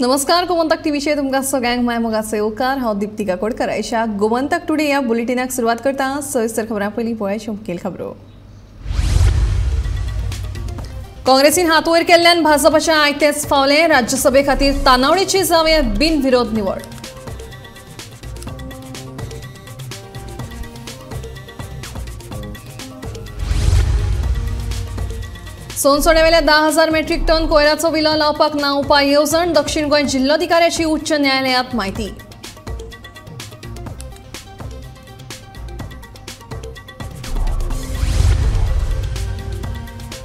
नमस्कार, गोमंतक टीव्हीचेर तुमकां सगळ्यांक माय मोगाचो येवकार. हांव दीप्ती काकोडकर. अशा गोमंतक टुडे ह्या बुलेटिनाक सुरवात करता. सविस्तर खबरां पयलीं पळयात मुखेल खबरो. काँग्रेसीन हात वयर केल्ल्यान भाजपाच्या आयतेच फावलें. राज्यसभे खातीर तानावडीची जावया बिनविरोध निवड. सोनसोण्यावेल्या 10,000 मेट्रीक टन कोयराचो विलो लावपाक ना उपाय येवजण. दक्षिण गोंय जिल्लोधिकाऱ्याची उच्च न्यायालयांत म्हायती.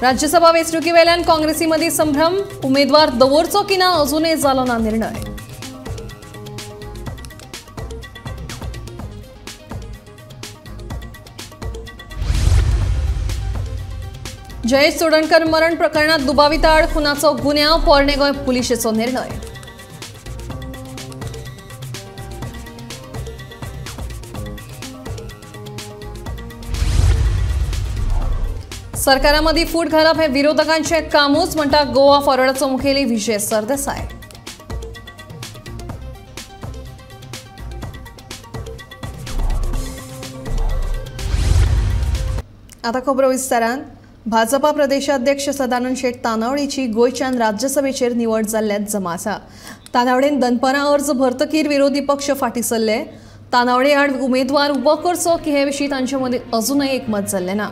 राज्यसभा वेंचणुके वेल्यान काँग्रेसी मदीं संभ्रम. उमेदवार दवरचो की ना अजूनय जालो ना निर्णय. जयेश चोडणकर मरण प्रकरणात दुबाविता आड खुनाचो गुन्यांव. पोरणे गोंय पुलिशेचो निर्णय. सरकारा मदीं फूट घालप हें विरोधकांचें कामूच म्हणटा गोवा फॉरवर्डाचो मुखेली विजय सरदेसाय. आतां खबरो विस्तारान. भाजपा प्रदेशाध्यक्ष सदानंद शेट तानावडेची गोंयच्यान राज्यसभेचेर निवड जाल्ल्यान जमा आसा. तानावडेन दनपारां अर्ज भरतकीर विरोधी पक्ष फाटीं सरले. तानावडे आड उमेदवार उबो करचो की हे विशीं तांचे मदीं अजूनय एकमत जाल्लें ना.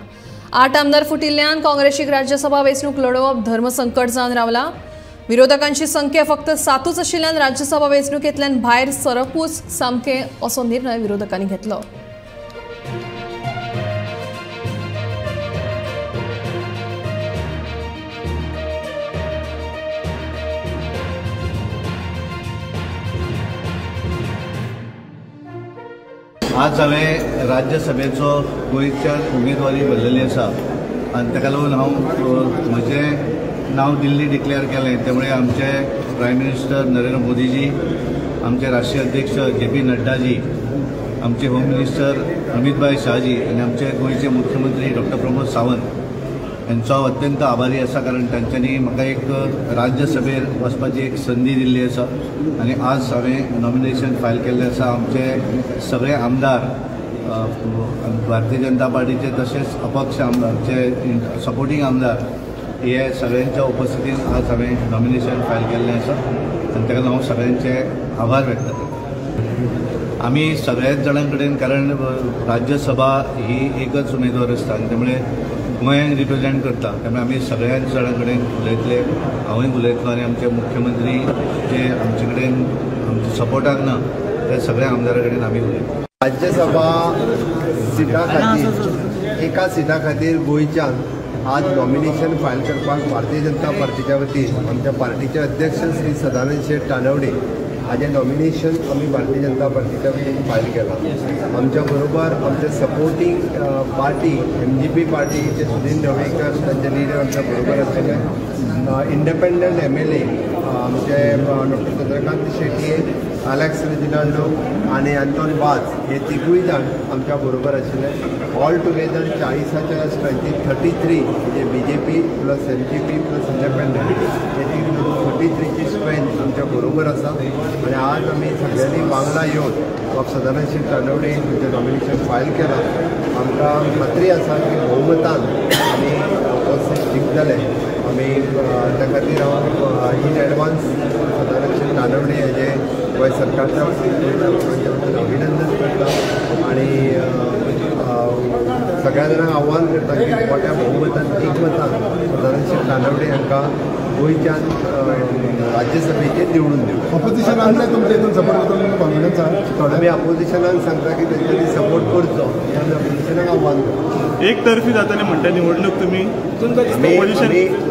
8 आमदार फुटिल्ल्यान काँग्रेसीक राज्यसभा वेंचणूक लडोवप धर्मसंकट जावन रावला. विरोधकांची संख्या फक्त 7ूच आशिल्ल्यान राज्यसभा वेंचणुकेंतल्यान भायर सरपूच सामकें असो निर्णय विरोधकांनी घेतलो. आज हांवें राज्यसभेचो गोंयच्यान उमेदवारी भरलेली आसा आनी ताका लागून हांव म्हजें नांव दिल्ली डिक्लेअर केलें. त्यामुळे आमचे प्रायम मिनिस्टर नरेंद्र मोदीजी, आमचे राष्ट्रीय अध्यक्ष जे पी नड्डाजी, आमचे होम मिनिस्टर अमितभाई शहाजी आनी आमचे गोंयचे मुख्यमंत्री डॉक्टर प्रमोद सावंत हांचो हांव अत्यंत आभारी आसा, कारण तांच्यांनी म्हाका एक राज्यसभेर वचपाची एक संदी दिल्ली आसा आनी आज हांवें नॉमिनेशन फायल केल्लें आसा. आमचे सगळे आमदार भारतीय जनता पार्टीचे तशेंच अपक्ष आमदारचे सपोर्टींग आमदार हे सगळ्यांच्या उपस्थितीन आज हांवें नॉमिनेशन फायल केल्लें आसा आनी ताका हांव सगळ्यांचे आभार व्यक्त करता. आमी सगळ्याच जाणां कडेन, कारण राज्यसभा ही एकच उमेदवार आसता आनी त्यामुळे गोंयांक रिप्रेझेंट करता, त्यामुळे आमी सगळ्याच जाणां कडेन उलयतले. हांवूय उलयतलो आनी आमचे मुख्यमंत्री जे आमचे कडेन आमच्या सपोर्टाक ना त्या सगळ्या आमदारा कडेन आमी उलयतले. राज्यसभा सिटा खातीर, एका सिटा खातीर गोंयच्यान आज नॉमिनेशन फायल करपाक भारतीय जनता पार्टीच्या वतीन आमच्या पार्टीचे अध्यक्ष श्री सदानंद शेट तानावडे हाजें नॉमिनेशन आमी भारतीय जनता पार्टीच्या वतीन फायल केलां. आमच्या बरोबर आमचे सपोर्टींग पार्टी MGP पार्टीचे सुधीर ढवळीकर तांचे लिडर आमच्या बरोबर आशिल्ले. इंडिपेंडंट MLA आमचे doctor Chandrakant Shetye, Alex Reginaldo आनी अंतोन वाज हे तिगूय जाण आमच्या बरोबर आशिल्ले. ऑल टुगेदर 40च्या स्ट्रेंथीन 33 म्हणजे BJP plus MGP plus independent हे तिगूय 33ची स्ट्रेंथ आमच्या बरोबर आसा. आनी आज आमी सगळ्यांनी वांगडा येवन बाब सदानंद शेट तानावडे हांचें नॉमिनेशन फायल केलां. आमकां खात्री आसा की भोवमतान आमी हो सीट जिखतले. आमी त्या खातीर हांव इन एडवान्स सदानंद शेट तानावडे हाजें गोंय सरकारच्या वतीन गोंयच्या लोकांच्या वतीन अभिनंदन करता आनी सगळ्या जाणांक आव्हान करता की मोठ्या भोवमतान एकमतान सदानंद शेट तानावडे हांकां गोंयच्यान राज्यसभेचेर निवडून दिवं. ऑपोजिशनान तुमच्या हितून सपोर्ट करतलो कॉन्फिडन्स आसा? आमी ऑपोजिशनाक सांगता की तेंच्यांनी सपोर्ट करचो हें आमी ऑपोजिशनाक आव्हान करता. एक तर्फी जातली म्हणटा निवडणूक तुमी?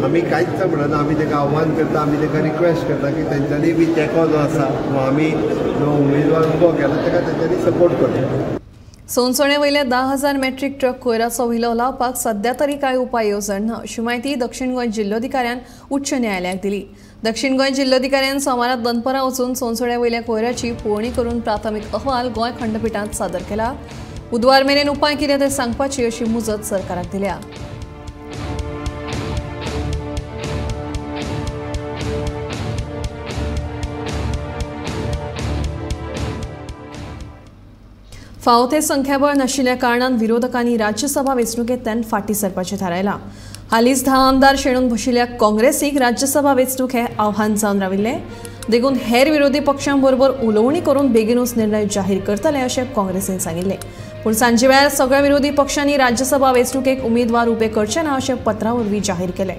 आमी कांयच म्हणना. आमी ताका आव्हान करता, आमी ताका रिक्वेस्ट करता की तेंच्यांनी बी तेंको जो आसा वा आमी जो उमेदवार उबो केला ताका तेंच्यांनी सपोर्ट करचो. सोनसोणे वयल्या 10,000 मेट्रीक ट्रक कोयराचो विलो लावपाक सध्या तरी कांय उपाय येवजण ना अशी म्हायती दक्षिण गोंय जिल्लोधिकाऱ्यान उच्च न्यायालयाक दिली. दक्षिण गोंय जिल्लोधिकाऱ्यान सोमारा दनपरां वचून सोनसोण्या वयल्या कोयराची पळोवणी करून प्राथमीक अहवाल गोंय खंडपिठांत सादर केला. बुधवार मेरेन उपाय कितें ते सांगपाची अशी मुजत सरकाराक दिल्या. फावो ते संख्याबळ नाशिल्ल्या कारणान विरोधकांनी राज्यसभा वेंचणुकेंतल्यान फाटीं सरपाचें थारायलां. हालींच 10 आमदार शेणून बशिल्ल्या काँग्रेसीक राज्यसभा वेंचणूक हें आव्हान जावन राविल्लें. देखून हेर विरोधी पक्षां बरोबर उलोवणी करून बेगीनूच निर्णय जाहीर करतले अशें काँग्रेसीन सांगिल्लें. पूण सांजे वेळार सगळ्या विरोधी पक्षांनी राज्यसभा वेंचणुकेक उमेदवार उबे करचे ना अशें पत्रा वरवीं जाहीर केलें.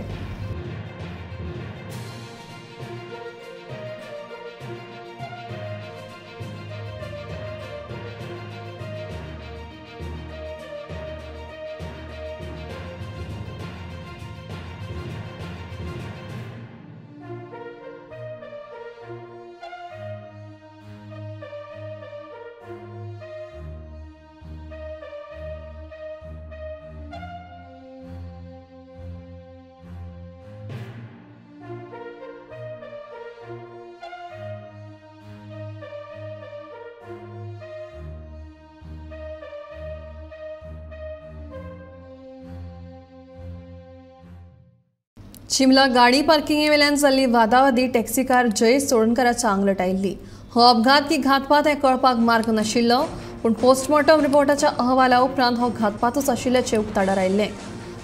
शिमला गाडी पार्किंगे वेल्यान जाल्ली वादावादी टॅक्सीकार जयेश चोडणकाराच्या आंगलट आयिल्ली. हो अपघात की घातपात हें कळपाक मार्ग नाशिल्लो, पूण पोस्टमॉर्टम रिपोर्टाच्या अहवाला उपरांत हो घातपातूच आशिल्ल्याचें उक्ताडार आयिल्लें.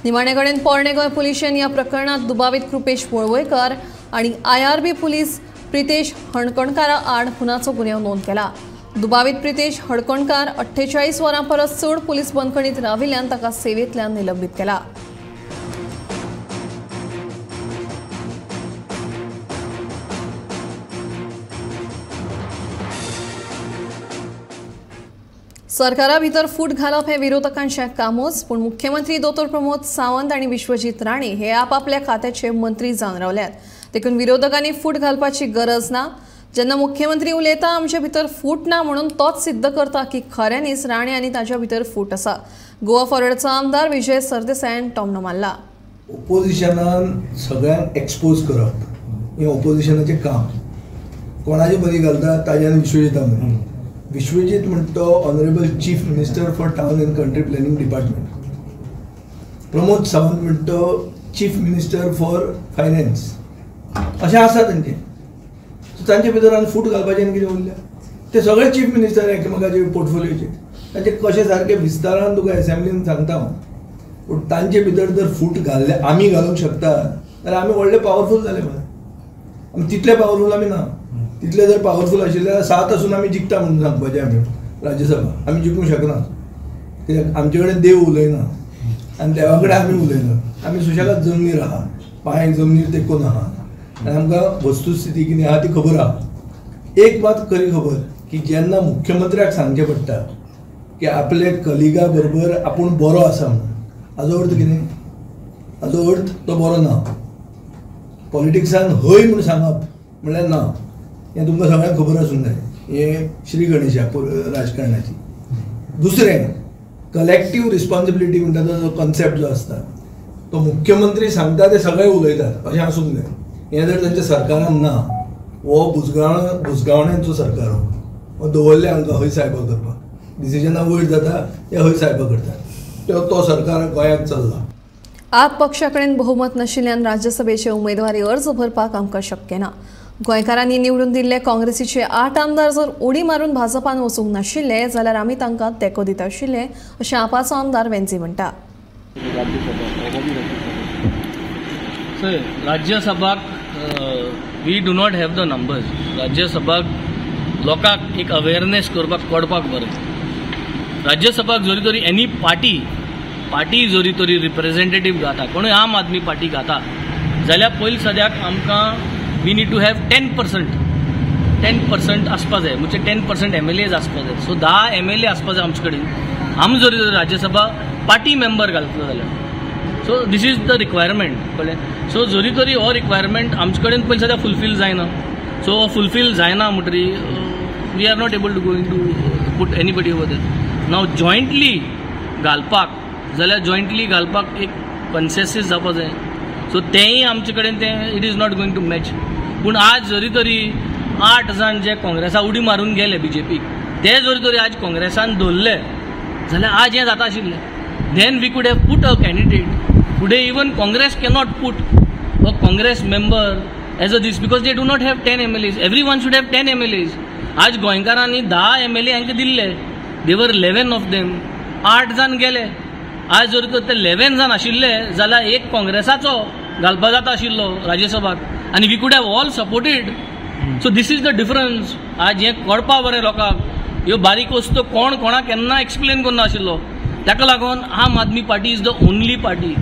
निमाणे कडेन पोरणे गोंय पुलिशेन ह्या प्रकरणांत दुबावीत कृपेश वळवयकर आनी IRB police Pritesh हणकोणकारा आड खुनाचो गुन्यांव नोंद केला. दुबावीत प्रितेश हणकोणकार 48 वरां परस चड पुलीस बंदखणीत राविल्ल्यान ताका सेवेंतल्यान निलंबीत केला. सरकारा भितर फूट घालप हें विरोधकांचें कामूच, पूण मुख्यमंत्री दोतोर प्रमोद सावंत आनी विश्वजीत राणे हे आपापल्या खात्याचे मंत्री जावन रावल्यात. देखून विरोधकांनी फूट घालपाची गरज ना. जेन्ना मुख्यमंत्री उलयता आमचे भितर फूट ना म्हणून तोच सिद्ध करता की खऱ्यांनीच राणे आनी ताच्या भितर फूट आसा. गोवा फॉरवर्डचो आमदार विजय सरदेसायान टोमणो मारला. ओपोजिशनान सगळ्यांक एक्सपोज करप हें ओपोजिशनाचें काम. कोणाचे बरी घालता ताज्यान विश्वजिता मदीं. विश्वजीत म्हणतो honourable chief minister for town and country planning department. Pramod Sawant म्हणतो चीफ मिनिस्टर फॉर फायनान्स. अशें आसा तांचें. सो तांचे भितर आनी फूट घालपाचें आनी कितें उरलें? ते सगळे चीफ मिनिस्टर एकामेकाचे पोर्टफोलियोचे. तांचे कशें सारकें विस्तारान तुका एसेंब्लीन सांगता हांव. पूण तांचे भितर जर फूट घाल्ले आमी घालूंक शकता जाल्यार आमी व्हडले पावरफूल जाले मरे. आमी तितले पावरफूल आमी ना. तितले जर पावरफूल आशिल्ले जाल्यार 7 आसून आमी जिखता म्हणून सांगपाचें. आमी राज्यसभा आमी जिखूंक शकना कित्याक आमचे कडेन देव उलयना आनी देवा कडेन आमी उलयना. आमी सुशेगाद जमनीर आहा, पांय जमनीर तेंकून आहा आनी आमकां वस्तुस्थिती कितें आहा ती खबर आहा. एक मात खरी खबर की जेन्ना मुख्यमंत्र्याक सांगचें पडटा की आपले कलिगा बरोबर आपूण बरो आसा म्हणून, हाजो अर्थ कितें? हाजो अर्थ तो बरो ना. पॉलिटिक्सान हय म्हूण सांगप म्हणल्यार ना, हें तुमकां सगळ्यांक खबर आसूंक जाय. हें श्री गणेशा राजकारणाची. दुसरें, कलेक्टीव रिस्पॉन्सिबिलिटी म्हणटा तो जो कॉन्सेप्ट जो आसता तो मुख्यमंत्री सांगता ते सगळे उलयतात अशें आसूंक जाय. हें जर तांच्या सरकारान ना, हो बुजगावण्यांचो सरकार हो दवरले आमकां हय सायबा करपाक. डिसिजनां वयर जाता ते हय सायबा करतात. तो सरकार गोंयांत चल्ला. आप पक्षा कडेन बहुमत नाशिल्ल्यान राज्यसभेचे उमेदवारी अर्ज भरपाक आमकां शक्य ना. गोंयकारांनी निवडून दिल्ले काँग्रेसीचे 8 आमदार जर उडी मारून भाजपान वचूंक नाशिल्ले जाल्यार आमी तांकां तेंको दिता आशिल्ले अशें आपाचो आमदार वेन्झी म्हणटा. राज्यसभाक we do not have the numbers. राज्यसभाक लोकांक एक अवेरनेस करपाक कळपाक बरें. राज्यसभाक जरी तरी एनी पार्टी पार्टी जरी तरी रिप्रेझेंटेटीव घाता, कोणूय आम आदमी पार्टी घाता जाल्यार पयलीं सद्याक आमकां we need to have 10% आसपा जाय, म्हणजे 10% MLAs आसपा जाय. सो 10 MLA आसपा जाय आमचे कडेन आमी जरी राज्यसभा पार्टी मेंबर घालतलो जाल्यार. So this is the requirement, कळ्ळें? सो जरी तरी हो रिक्वायरमेंट आमचे कडेन पयलीं सद्या फुलफील जायना. सो फुलफील जायना म्हणटरी we are not able to going to put anybody over there. Now jointly घालपाक जाल्यार जॉयंटली घालपाक एक कन्सेसीस जावपा जाय. सो तेंय आमचे कडेन तें it is not going to match. पूण आज जरी तरी 8 जाण जे काँग्रेसा उडी मारून गेले बीजेपीक, ते जरी तरी आज काँग्रेसान दवरले जाल्यार आज हें जाता आशिल्लें. Then we could have put a candidate. Today even Congress cannot put a Congress member as a this because they do not have 10 MLAs. Everyone should have 10 MLAs. आज गोंयकारांनी 10 MLA हांकां दिल्ले, They were 11 of them. 8 जाण गेले. आयज जर तर ते 11 जाण आशिल्ले जाल्यार एक काँग्रेसाचो घालपा जाता आशिल्लो राज्यसभाक आनी we could have all supported. So this is the difference. आज हें कळपा बरें लोकांक, ह्यो बारीक वस्तू कोण कोणाक केन्ना एक्सप्लेन करना आशिल्लो. ताका लागून Aam Aadmi Party is the only party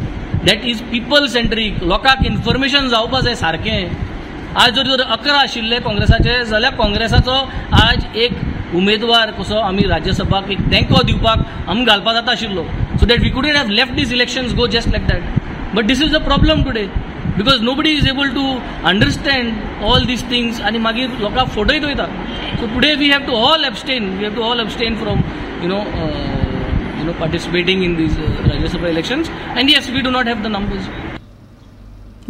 that is people centric. लोकांक इन्फॉर्मेशन जावपा जाय सारकें. आज जर 11 आशिल्ले काँग्रेसाचे जाल्यार काँग्रेसाचो आज एक उमेदवार कसो आमी राज्यसभाक एक तेंको दिवपाक आमी घालपा जाता आशिल्लो. So that we couldn't have left these elections go just like that. But this is the problem today because nobody is able to understand all these things आनी मागीर लोकांक फटयत वयता. So today we have to all abstain, we have to all abstain from you know participating in these Rajya Sabha elections. And yes, we do not have the numbers.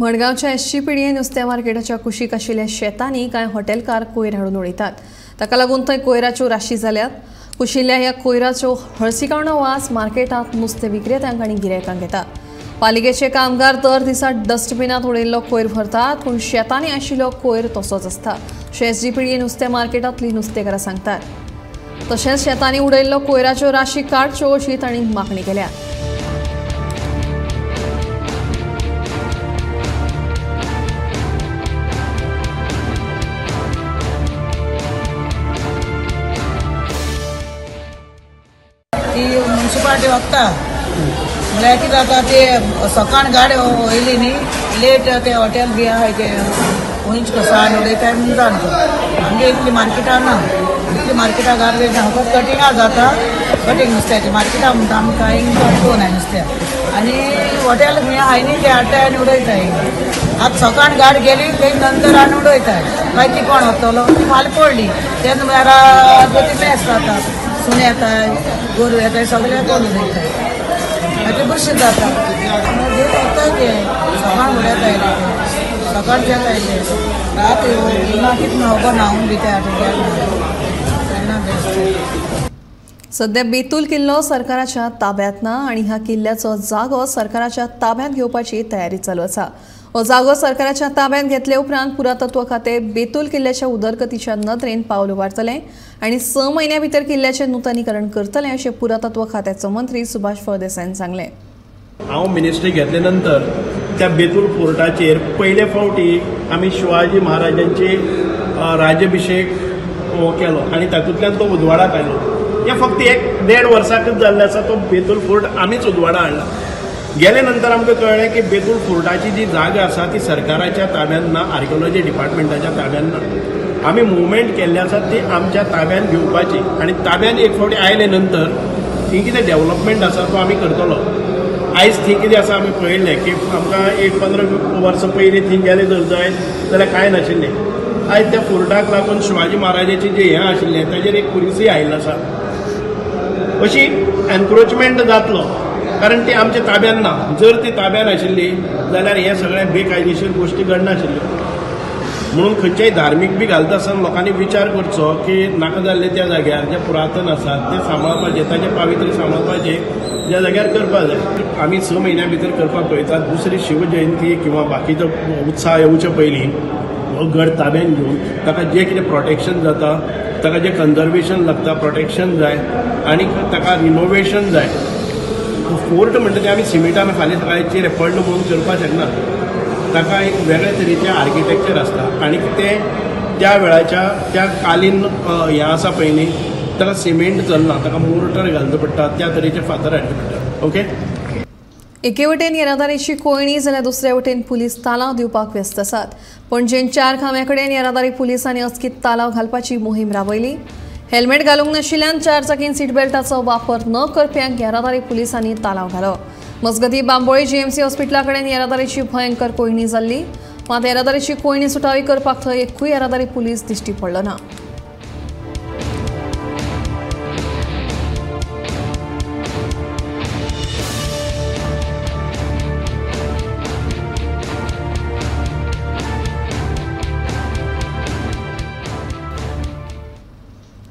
मडगांवच्या SGPDA नुस्त्या मार्केटाच्या कुशीक आशिल्ल्या शेतांनी कांय हॉटेलकार कोयर हाडून उडयतात. ताका लागून थंय कोयराच्यो राशी जाल्यात. कुशिल्ल्या ह्या कोयराच्यो हळसिकावणो वास मार्केटांत नुस्तें विक्रेत्यांक आनी गिरायकांक येता. पालिकेचे कामगार दर दिसा डस्टबिनांत उडयल्लो कोयर भरतात, पूण शेतांनी आशिल्लो कोयर तसोच आसता अशें SGPDA नुस्तें मार्केटांतली नुस्तेकारां सांगतात. तशेंच शेतांनी उडयल्लो कोयराच्यो राशी काडच्यो अशी तांणी मागणी केल्या. ती म्युन्सिपाल्टी वता म्हळ्यार कितें जाता ते सकाळ गाडी येयली न्ही लेट ते हॉटेल बी आहाय ते खंयच कसो हाडून उडयताय म्हूण जाण आमगे इतली मार्केटां ना, इतली मार्केटां गार्बेज ना, फकत कटिंगा जाता, कटींग नुस्त्याचें मार्केटां म्हणटा आमकां कांय पळोवनाय नुस्त्या. आनी हॉटेल खंय आहाय न्ही ते हाडटाय आनी उडयताय. आतां सकाळ गाडी गेली थंय नंतर हाडून उडयताय, मागीर ती कोण वतलो, ती फाल्यां पडली तेन्ना म्हळ्यार ती मेस जाता, सुणे येताय, गोरवां येताय, सगळें कोण उडयताय, मागीर बुरशें जाता. मागीर वताय ते सकाळ उडयताय, सकाळचे आयले रात ना कितें खबर न्हांवन बी ते तेन्ना बेस्ट. सध्या बेतूल किल्लो सरकाराच्या ताब्यांत ना आनी ह्या किल्ल्याचो जागो सरकाराच्या ताब्यांत घेवपाची तयारी चालू आसा. हो जागो सरकाराच्या ताब्यांत घेतले उपरांत पुरातत्व खातें बेतूल किल्ल्याच्या उदरगतीच्या नदरेन पावल उबारतलें आनी 6 म्हयन्या भितर किल्ल्याचें नुतनीकरण करतलें अशें पुरातत्व खात्याचो मंत्री सुभाष फळदेसायान सांगलें. हांव मिनिस्ट्री घेतले नंतर त्या बेतूल फोर्टाचेर पयले फावटी आमी शिवाजी महाराजांची राज्याभिषेक केलो आनी तातूंतल्यान तो उजवाडाक आयलो. हें फक्त 1-1.5 वर्साकच जाल्लें आसा. तो बेतूल फोर्ट आमीच उजवाडा हाडला. गेले नंतर आमकां कळ्ळें की बेतूल फोर्टाची जी जागा आसा ती सरकाराच्या ताब्यांत ना, आर्किओलॉजी डिपार्टमेंटाच्या ताब्यांत ना. आमी मुवमेंट केल्ली आसा ती आमच्या ताब्यांत घेवपाची आनी ताब्यांत एक फावटी आयले नंतर थंय कितें डेवलपमेंट आसा तो आमी करतलो. आयज थंय कितें आसा आमी पळयलें की आमकां एक 15 वर्सां पयलीं थंय गेले जर जायत जाल्यार कांय नाशिल्लें. आयज त्या फोर्टाक लागून शिवाजी महाराजाचें जें हें आशिल्लें ताजेर एक पुलिसूय आयिल्लो आसा. अशी एनक्रोचमेंट जातलो कारण ती आमच्या ताब्यान ना. जर ती ताब्यान आशिल्ली जाल्यार हे सगळें बेकायदेशीर गोश्टी घडनाशिल्ल्यो. म्हणून खंयच्याय धार्मीक बी घालता आसतना लोकांनी विचार करचो की नाका जाल्ले त्या जाग्यार जे पुरातन आसा तें सांबाळपाचें, ताचें पावित्र्य सांबाळपाचें ज्या जाग्यार करपाक जाय. आमी 6 म्हयन्या भितर करपाक पळयतात. दुसरी शिवजयंती किंवा बाकीचो उत्साह येवचे पयलीं हो गड ताब्यान घेवन ताका जें कितें प्रोटेक्शन जाता, ताका जें कन्जर्वेशन लागता, प्रोटेक्शन जाय आनी ताका रिनोवेशन जाय. फोर्ट म्हणटा तें आमी सिमेंटान फाल्यां सकाळचेर पडलो म्हणून करपाक शकना. ताका एक वेगळे तरेचें आर्किटेक्चर आसता आनी तें त्या वेळाच्या त्या कालीन हें आसा पळय न्ही, ताका सिमेंट चलना, ताका मोर्टर घालचो पडटा, त्या तरेचे फातर हाडचे पडटा. ओके. एके वटेन येरादारीची कोंयडी जाल्यार दुसरे वटेन पुलीस तालाव दिवपाक व्यस्त आसात. पणजेन 4 खांब्या कडेन येरादारी पुलिसांनी अचकीत तालाव घालपाची मोहीम राबयली. हेल्मेट घालूंक नाशिल्ल्यान 4 चाकीन सीटबेल्टाचो वापर न करप्यांक येरादारी पुलिसांनी तालाव घालो. मजगतीं बांबोळी जीएमसी हॉस्पिटला कडेन येरादारीची भयंकर कोंयडी जाल्ली. मात येरादारीची कोंयडी सुटावी करपाक थंय एकूय येरादारी पुलीस दिश्टी पडलो ना.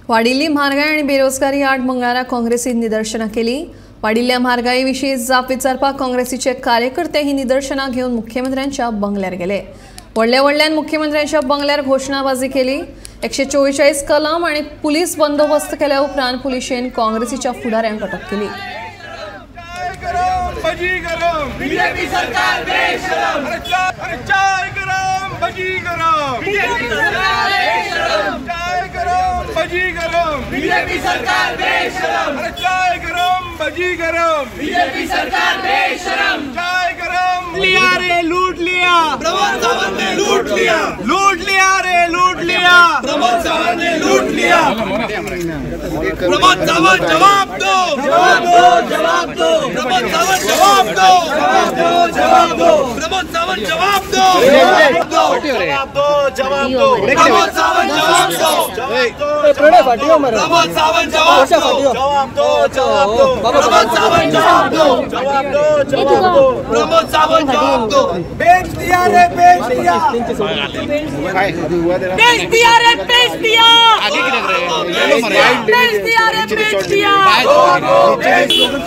वाडिल्ली म्हारगाय आनी बेरोजगारी आड मंगळारा काँग्रेसीन निदर्शनां केली. वाडिल्ल्या म्हारगाये विशीं जाप विचारपाक काँग्रेसीचे कार्यकर्ते ही निदर्शनां घेवन मुख्यमंत्र्यांच्या बंगल्यार गेले. व्हडल्या व्हडल्यान मुख्यमंत्र्यांच्या बंगल्यार घोशणाबाजी केली. 144 कलम आनी पुलीस बंदोबस्त केल्या उपरांत पुलिशेन काँग्रेसीच्या फुडाऱ्यांक अटक केली. लिया रे लूट लिया, प्रमोद सावंत ने लूट लिया, लूट लिया रे लूट लिया, प्रमोद सावंत ने लूट लिया. प्रमोद सावंत जवाब दो, जवाब दो, जवाब दो, प्रमोद सावंत जवाब दो, जवाब दो, जवाब दो, प्रमोद सावंत जवाब दो, जवाब दो, जवाब दो, जवाब दो, प्रमोद सावंत जवाब दो, प्रमोद सावंत जवाब दो, जवाब दो, जवाब दो, प्रमोद सावंत जवाब दो, जवाब दो, जवाब दो, प्रमोद सावंत जवाब दो. बेच दिया रे बेच दिया, बेच दिया रे बेच दिया, बेच दिया रे बेच दिया.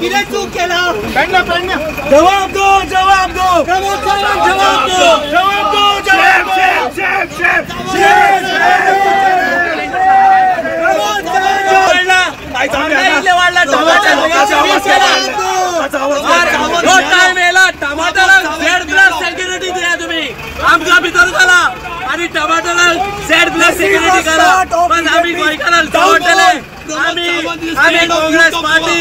किती चूक केला, जवाब दो, जवाब दो, प्रमोद सावंत जवाब दो, जवाब दो, जवाब दो, टमाटराक झेड प्लस सेक्युरिटी दिया तुम्ही, आमकां भितर घाला आनी टमाटराक झेड प्लस सेक्युरिटी करा. पण आमी गोंयकारांक चवडटले, आमी आमी काँग्रेस पार्टी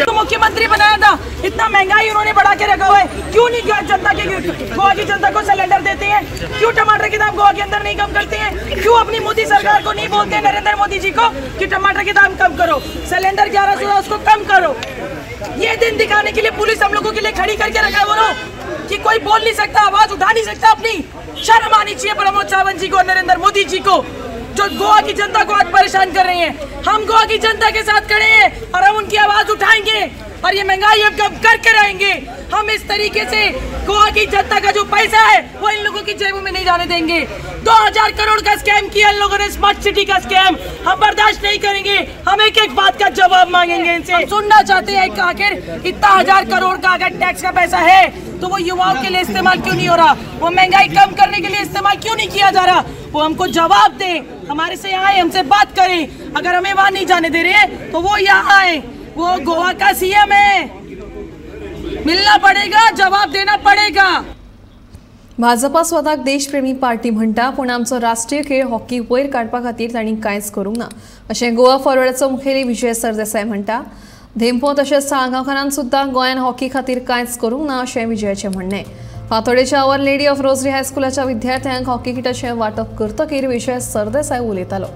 तो मुख्यमंत्री बनाया था, इतना महंगाई उन्होंने बढ़ा के रखा हुआ है. क्यों नहीं जनता के गोवा की जनता को सिलेंडर देते हैं? क्यों टमाटर के दाम गोवा के अंदर नहीं कम करते हैं? क्यों अपनी मोदी सरकार को नहीं बोलते हैं, नरेंद्र मोदी जी को, कि टमाटर के दाम कम करो, सिलेंडर 1100 उसको कम करो? ये दिन दिखाने के लिए पुलिस हम लोगों के लिए खड़ी करके रखा है वो लोग, कि कोई बोल नहीं सकता, आवाज उठा नहीं सकता अपनी. शर्म आनी चाहिए प्रमोद सावंत जी को, नरेंद्र मोदी जी को, जो गोवा की जनता को आज परेशान कर रहे हैं. हम गोवा की जनता के साथ खड़े हैं और हम उनकी आवाज उठाएंगे और ये महंगाई हम कम करके रहेंगे. हम इस तरीके से गोवा की जनता का जो पैसा है वो इन लोगों की जेबों में नहीं जाने देंगे. 2000 करोड़ का स्कैम किया इन लोगों ने, स्मार्ट सिटी का स्कैम, हम बर्दाश्त नहीं करेंगे. हम एक एक बात का जवाब मांगेंगे इनसे. हम सुनना चाहते हैं कि आखिर इतना 1000 करोड़ का अगर टैक्स का पैसा है तो वो युवाओं के लिए इस्तेमाल क्यों नहीं हो रहा? वो महंगाई कम करने के लिए इस्तेमाल क्यों नहीं किया जा रहा? वो हमको जवाब दें, हमारे से आए, हमसे बात करें. अगर हमें वहाँ नहीं जाने दे रहे हैं तो वो यहाँ आए. वो गोवा का सीएम है, मिलना पड़ेगा, जवाब देना पड़ेगा. भाजपा स्वताक देशप्रेमी पार्टी म्हणटा, पूण आमचो राष्ट्रीय खेळ हॉकी वयर काडपा खातीर तांणी कांयच करूंक ना अशें गोवा फॉरवर्डाचो मुखेली विजय सरदेसाय म्हणटा. धेंपो तशेंच साळगांवकारान सुद्दां गोंयान हॉकी खातीर कांयच करूंक ना अशें विजयाचें म्हणणें. फातोडेच्या our lady of rosary हायस्कुलाच्या विद्यार्थ्यांक हॉकी किटाचें वांटप करतकीर विजय सरदेसाय उलयतालो.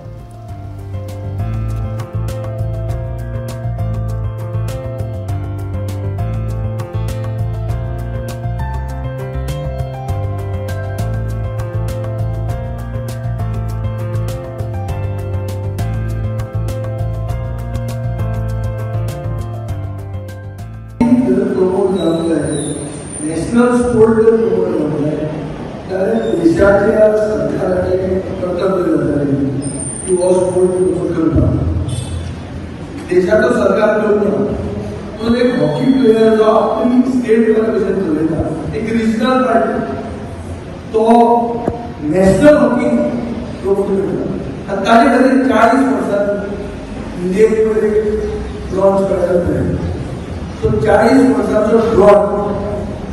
नॅशनल स्पोर्ट जर प्रमोट जावंक जाय जाल्यार देशाच्या सरकाराचें कर्तव्य जातालें की हो स्पोर्ट प्रमोट करपाक. देशाचो सरकार करना, पूण एक हॉकी प्लेयर जो आपली स्टेट भशेन चलयता, एक रिजनल पार्टी, तो नॅशनल हॉकी प्रमोट करता आनी ताजे खातीर 40 वर्सां इंडियेक ब्रॉन्ज मेडल मेळ्ळें. सो 40 वर्सांचो ड्रॉट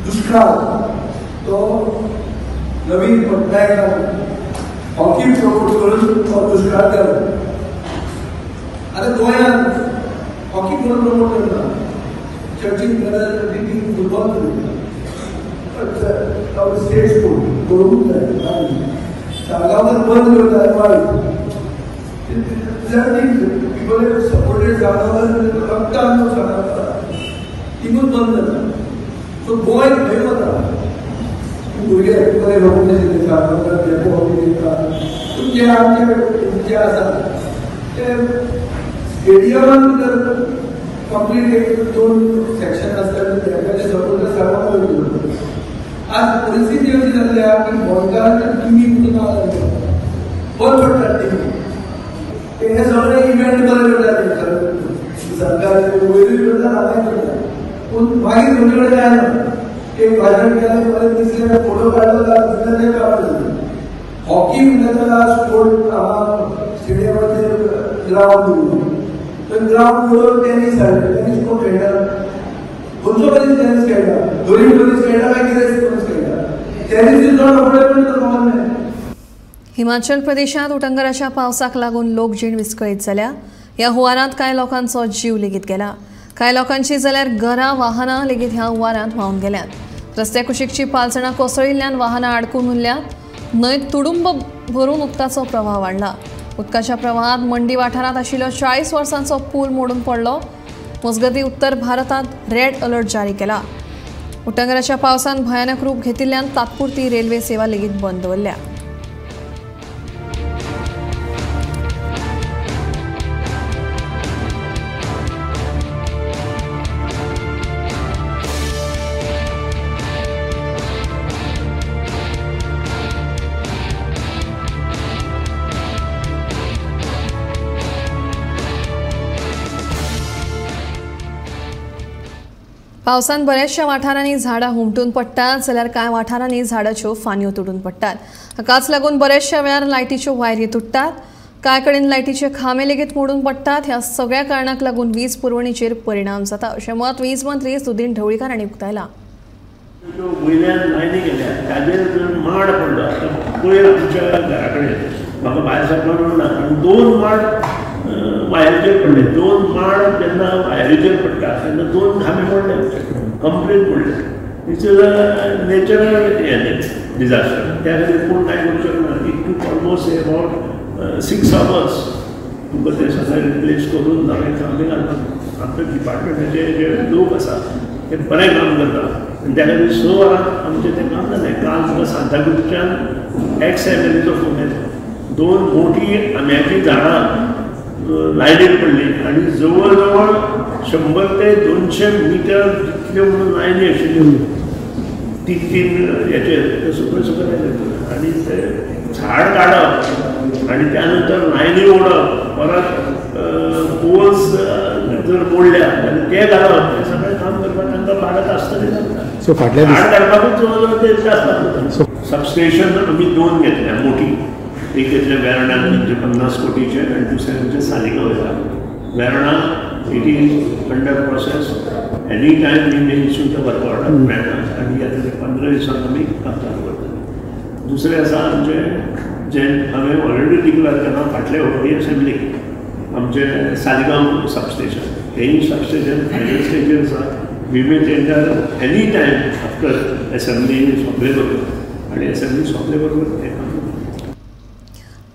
दुष्काळ तो नवीन पटनायकान हॉकी प्रमोट करून तो दुष्काळ केलो. आतां गोंयांत हॉकी कोण प्रमोट करना? चर्चीन ब्रदर्स टीम फुटबॉल करता, स्टेट स्पोर्ट करूंक जाय. साळगांवान बंद करता वायट पिपल सपोर्टेड साळगांवान रक्तान साळगांव टिमूच बंद जाता. सो गोंय खंय वता? भुरगे बरे हॉकी दिता, हॉकी दिता, पूण जे आमचे जे आसा ते स्टेडियमान भितर कंप्लीट एक 2 सेक्शन आसता, तेचे सपोर्टर साळगांव वयतलो. आज परिस्थिती अशी जाल्ली आहा की गोंयकारांच्या टिमी पसून ना जाल्ली, बंद पडटात टिमी. ते हे सगळे इव्हेंट बरे करतात, सरकार वयरूय करता, हांगाय करता. पूण मागीर तुमचे कडेन जायना एक भाशण केलें बरें दिसलें फोटो काडलो जाल्यार पेपर जाता. हॉकी म्हणटा जाल्यार स्पोर्ट हांगा स्टेडियमाचेर ग्रावंड दवरलो तर ग्रावंड दवरून टेनीस हाडलें. टेनीस कोण खेळटा? खंयचो मनीस टेनीस खेळटा? गरीब मनीस खेळटा काय गिरेस्त मनीस खेळटा? Tennis is not affordable to the common man. Himachal प्रदेशांत उटंगराच्या पावसाक लागून लोकजीण विस्कळीत जाल्या. ह्या हुंवारांत कांय लोकांचो जीव लेगीत गेला. कांय लोकांची जाल्यार घरां वाहनां लेगीत ह्या हुंवारांत व्हांवन गेल्यांत. रस्त्या कुशीकची पालसणां कोसळिल्ल्यान वाहनां आडकून उरल्यांत. न्हंयत तुडुंब भरून उदकाचो प्रवाह वाडला. उदकाच्या प्रवाहांत मंडी वाठारांत आशिल्लो 40 वर्सांचो पूल मोडून पडलो. मजगतीं उत्तर भारतांत रेड अलर्ट जारी केला. उटंगराच्या पावसान भयानक रूप घेतिल्ल्यान तात्पुरती रेल्वे सेवा लेगीत बंद दवरल्या. पावसान बऱ्याचशा वाठारांनी झाडां हुमटून पडटात जाल्यार कांय वाठारांनी झाडाच्यो फांदयो तुटून पडटात. हाकाच लागून बऱ्याचशा वेळार लायटीच्यो वायरी तुट्टात. कांय कडेन लायटीचे खांबे लेगीत मोडून पडटात. ह्या सगळ्या कारणाक लागून वीज पुरवणीचेर परिणाम जाता अशें मत वीज मंत्री सुदीन ढवळीकार हांणी उक्तायलां. वयल्यान लायनी गेल्या ताजेर जर माड पडलो आतां पयर आमच्या घरा कडेन म्हाका भायर सरपाक ना आनी 2 माड वायरीचेर पडले. 2 माड जेन्ना वायरीचेर पडटा तेन्ना 2 खांबे मोडले आमचे, कंप्लीट मोडले. It's is a natural हें डिजास्टर. त्या खातीर कोण कांय करूं शकना. It took almost about 6 hours तुमकां ते सगळें रिप्लेस करून नवे खांबे घालपाक. आमच्या डिपार्टमेंटाचे जे लोक आसा ते बरें काम करता आनी त्या खातीर 6 वरां आमचें तें काम जालें. काल म्हाका सांताक्रूजच्यान एक्स एम एल एचो फोन येयलो. 2 मोठी आंब्याचीं झाडां लायनीर पडली आनी जवळ जवळ 100 ते 200 मिटर जितल्यो म्हणून लायनी आशिल्ल्यो 3-3 हेचेर ते सगळ्यो सगळें जालें. आनी ते झाड काडप आनी त्या नंतर लायनी ओडप, परत पोल्स जर मोडल्या जाल्यार ते घालप, हें सगळें काम करपाक तांकां 12 तास तरी लागता. झाड काडपाकूच जवळ जवळ ते तास लागता. सबस्टेशन आमी 2 घेतल्या मोठी. एक घेतलें वेर्णा 350 कोटीचें आनी दुसरें आमचें सालिगांव येता. Verna it is under process. Any time we may issue the work order Verna आनी आतां ते 15 दिसांक आमी काम चालू करतले. दुसरें आसा आमचें जें हांवें ऑलरेडी डिक्लेर केलां फाटले होळी असेंब्लीक आमचें सालिगांव सबस्टेशन. हेंय सबस्टेशन फायनल स्टेजीर आसा. We may tender any time after assembly सोंपले बरोबर आनी असेंब्ली सोंपले बरोबर हें काम.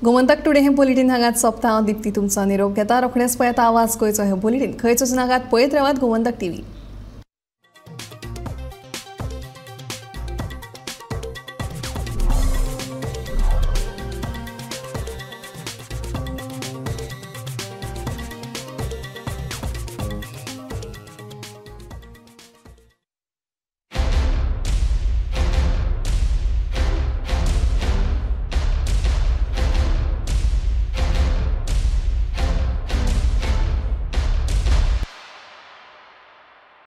गोमंतक टुडे हे बुलेटीन हांगाच सोंपता. हांव दीप्ती तुमचो निरोप घेता. रोखडेंच पळयता आवाज गोंयचो हे बुलेटीन. खंयच वचूनाकात, पळयत रावात गोमंतक टीव्ही.